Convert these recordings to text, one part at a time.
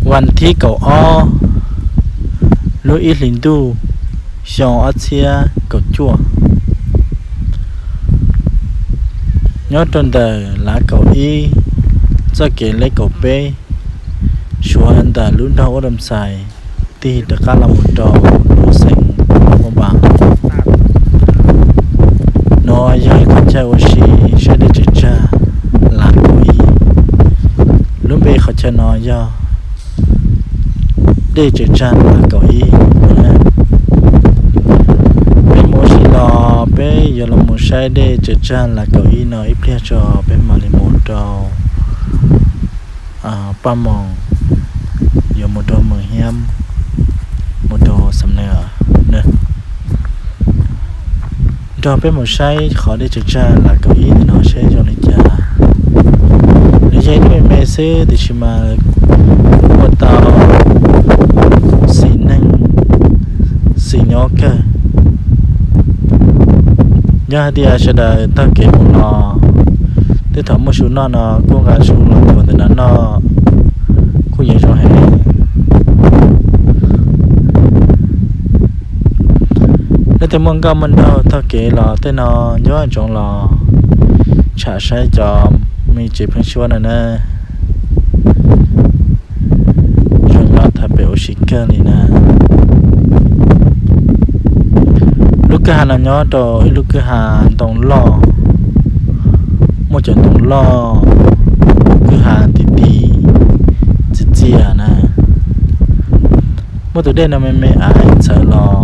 Vas thib kaum ob lub ib hlis ntuj xyoo ob txhiab kaum cuaj, nyob rau ntawm lav kaum ib txoj kev lej kaum peb, suav ntawm lub nroog Ua Dam Xais tig rov qab los mus rau lub xeev Ua Npas. No yog ib qhov chaw ua si saib dej tsaws tsag lav kaum ib. Lub npe qhov chaw no yog dej tsaws tsag lav kaum ib. Peb mus ua si los peb yuav los mus saib dej tsaws tsag lav kaum ib no ib pliag tso, peb mam li mus rau Paj Moos, yuav mus rau Moos Hiab, mus rau Xam Nees na. Nrog peb mus saib qhov dej tsaws tsag lav kaum ib no saib zoo li cas. Nws yog ib lub me me xwb tiam sis mas kuj ua tau xis neeg xis nyob kawg. Yog hais tias sawv daws taug kev mus los, tej thaum muaj su noj no kuj nqa su los tuav ntawm no noj kuj yuav zoo heev. Leej twg muaj nkauj muaj nraug taug kev los tej no nco ntsoov los tsham saib cov me tsev pheeb suab no na. Zoo nyob thaum pem ua si kawg li na. Lub kwj ha no nyob rau ib lub kwj ha ntoo loj, muaj cov ntoo loj, kwj ha ti ti txias txias na. Muaj tus dej no me me aiv txhawv los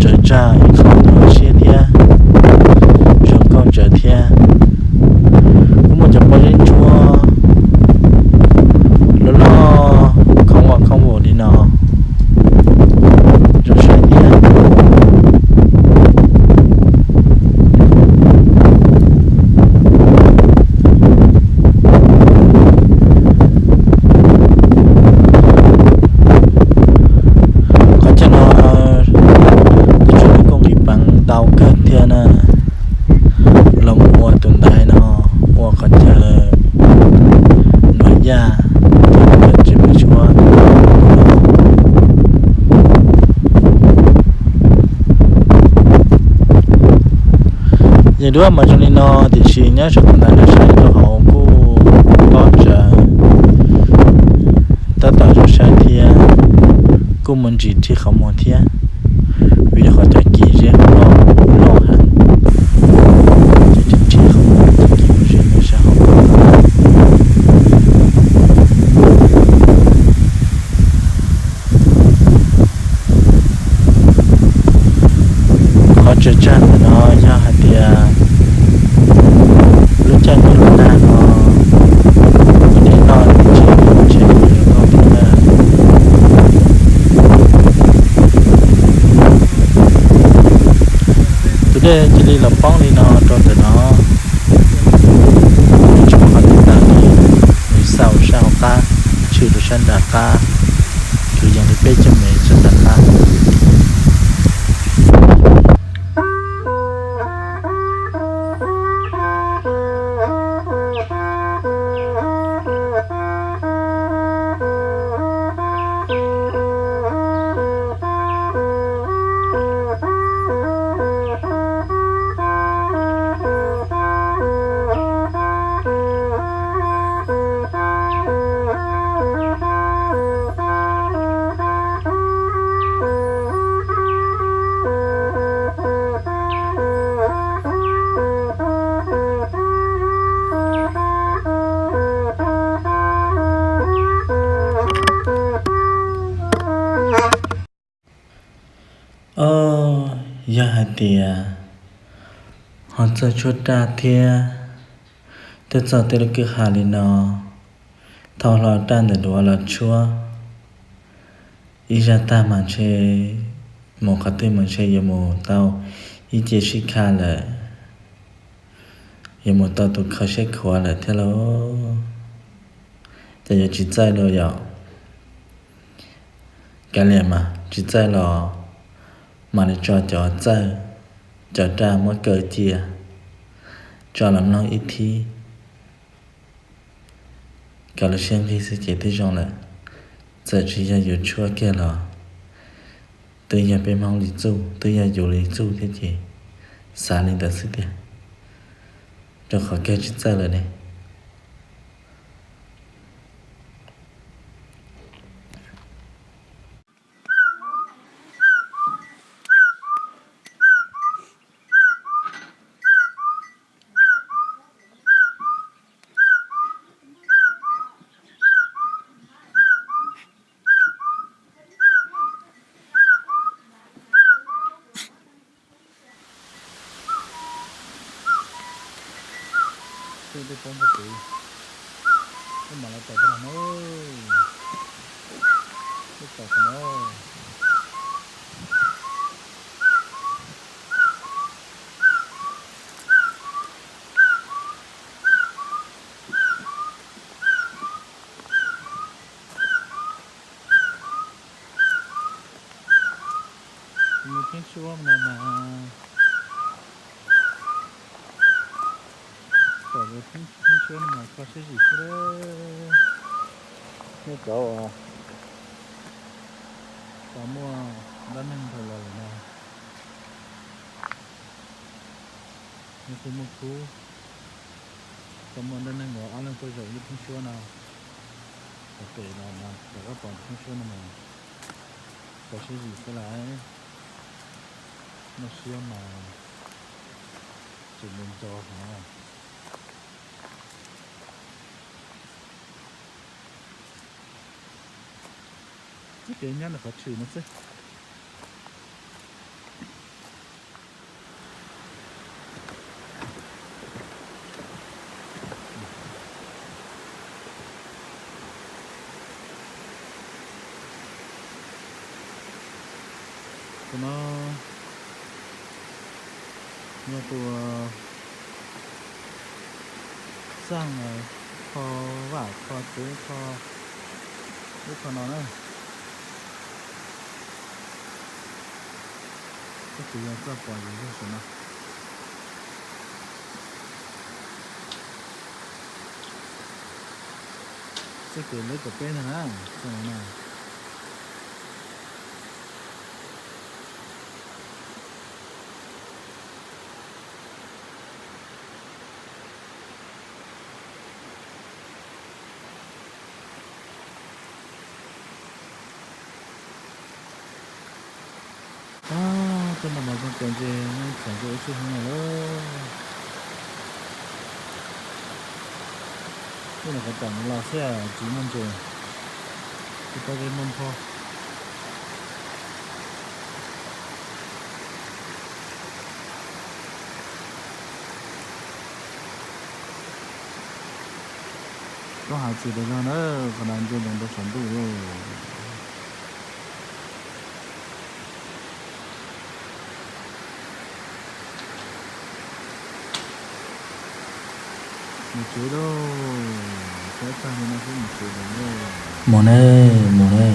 tsaws tsag ib qho nyuaj siab thiab, zoo nkauj ntsaws thiab. Kuj muaj cov pob zeb ntsuab loj loj khoob vaj khoob vus li no, zoo saib thiab. Qhov chaw no tus tswv lub kooj nqis peev ntau kawg thiab na, los mus ua tus ntaiv no ua qhov chaw nuam yaj, tsev pheeb suab. Yog duab mas zoo li no tiam sis nyob saum tus ntaiv no saib rau hauv kuj tob tsawv, tab tom zoo saib thiab, kuj muaj ntsis rhij qhov muag thiab, vim rau qhov cov kis zeb hauv no loj heev, ces rhij qhov muag cov kis zeb nyob sab hauv. Qhov tsaws tsag ntawm no yog hais tias lub caij ntuj los nag no, dej loj ces ntshe yuav loj thiab na. Tus dej cia li los poob li no rau ntawm no, nws tsis muaj qhov twg tawm li, nws xaus sab hauv qab, tshwm rau sab nram qab, kwv yees li peb caug mev sab nram qab. Os, yog hais tias ho txawj tshuab raj thiab, twb txog tej lub kwj ha li no, thauj hlo raj ntawm duav los tshuab ib zaj tag mas ntshe mus qhov twg mas ntshe yuav mus tau ib ce sib kha lawm, yuav mus tau tus kho siab khuav lawm thiab lauj. Ces yuav tsis txawj lauj yom? Kav liam mas tsis txawj los mam li tso cov txawj, cov raj muab kaw cia, tso los mloog ib thib, kom lub siab nqig xwb ces twb zoo lawm. Txawm tsis yog yus tshuab kiag los twb yog peb Hmoob li txuj, twb yog yus li txuj thiab ces xav li ntawd xwb tiag, rau qhov kawg tsis txawj lawm ne. Tej peb poob pog pem, peb mam los tom peb no na, peb tom qhov no. Tus me pheeb suab no mas, tom tus pheeb suab no mas kho siab zim xwb. Nej cov uas tau muaj dab neeg dhau los lawm no, nej twb muaj khub tau muaj dab neeg uas ob leeg tuaj zaum ib pheeb suab no, tom pem los mas tom koj pom tus pheeb suab no mas kho siab zim xwb lawm. Muaj siab mas tseem nco nco hov. Txoj kev nyob ntawm qhov tshwm no xwb. Tus no yog tus xaj kho vaj kho tsev kho ub kho no na. Koj tsis yog txoj pom yus yog saum no. Txoj kev lawv kaum peb ntag na, txoj no na. Ab, txoj no mas zoo kawg ntshe txhom rau ib txhij hnub no lawm. Tej no qhov tom no los xwb tsis muaj ntses, tsis tau tej muaj npho. Koj hais tsis tau zog na, qhov no ntsia ntsoov rau saum ntuj lauj. Mus tsev lauj, saib tag li no xwb mus tsev lawm lauj. Mus ne, mus ne.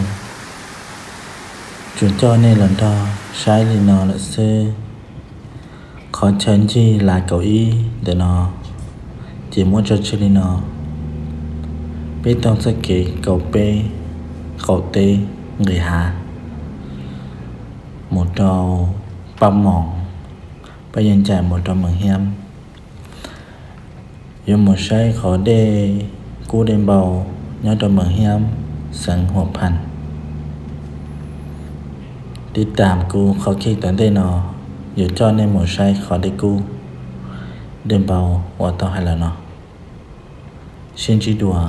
Tsuas coj nej los nrog saib li no lawm xwb. Qhov chaw ncig lav kaum ib ntawm no ces muab tso tseg li no. Peb taug txoj kev kaum peb qaum teb nqis hav mus rau Paj Moos, Paj Yeeb Ncaim mus rau Mees Hiab. Yuav mus saib qhov dej kub dej npau nyob rau Mees Hiab, xeev Huam Phas. Tib tas kuv qhov khej tom ntej no yuav coj nej mus saib qhov dej kub dej npau uas tau hais los no. Sib ntsib dua.